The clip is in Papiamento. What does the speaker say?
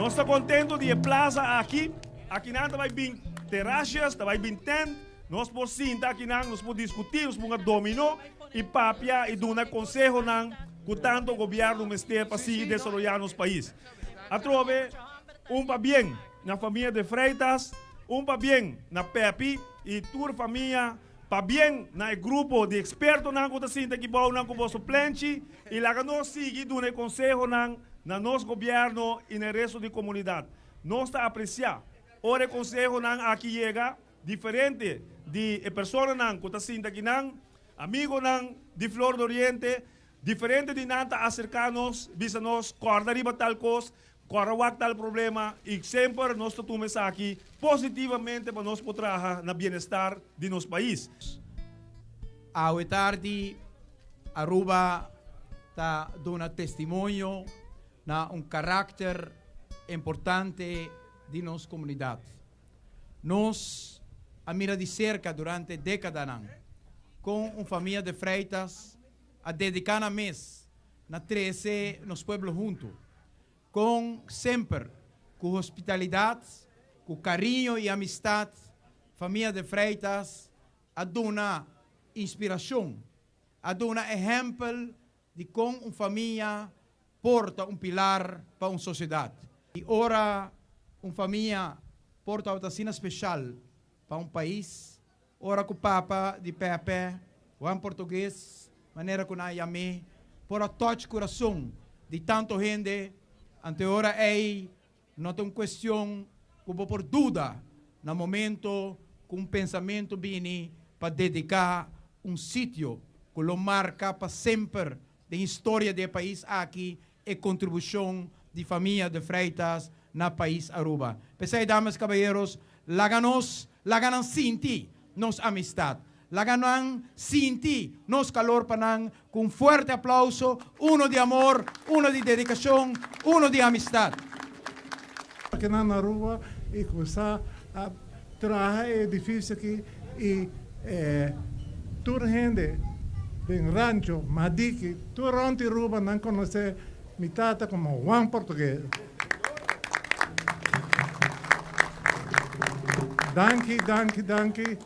Nos ta contento di e plaza aki. Akinan ta bay bin terrasjes, ta bay bin tent. Nos por sinta akinan, nos por discuti, nos por hunga domino y papia y duna consehonan cu tanto gobierno mester pa sigui desaroya nos pais. Atrobe un pabien na famia De Freitas, un pabien na Pepi y tur famia, pabien na e grupo di expertonan cu ta sinta aki bou nan cu boso plenchi y laga nos sigui duna e consehonan na nos gobierno y na e resto di comunidad. Nos ta aprecia ora e consehonan aki yega diferente di e personanan cu ta sinta akinan, amigonan di Flor de Oriente, Diferente di nan ta aserká nos, bisa nos, Kòrda riba tal kos, kòrda wak tal problema, i semper nos ta tuma esaki positivamente pa nos por traha na bienestar di nos pais. Awe tardi Aruba ta duna testimonio na un karakter importante di nos komunidat. Nos a mira di serka durante dékadanan kon un famia de Freitas a dediká nan mes na trese nos pueblo huntu, kon semper ku hospitalidat, ku kariño i amistat famia de Freitas a duna inspirashon, a duna ehèmpel di kon un famia por ta un pilar pa un sosiedat. I ora un famia por tabata asina speshal pa un pais, Ora ku papa di Pepe, Juan Portugues, manera ku nan a yam'é, por a touch kurason di tantu hende, anto e ora ei no ta un kuestion ku bo por duda na momento ku un pensamentu bini pa dediká un sitio ku lo marka pa semper den historia di e pais aki e kontribushon di famia de Freitas na pais Aruba. P'esei, damas i kabayeros, laga nos laga nan sinti nos amistad, laga nan sinti nos kalor pa nan ku un fuerte aplauso, uno di amor, uno di dedikashon, uno di amistad. Aki nan na Aruba i kuminsá a traha e edifisio aki i tur hende den Rancho, Madiki, tur rònt di Aruba nan konosé mi tata komo Juan Portugues. Danki, danki, danki.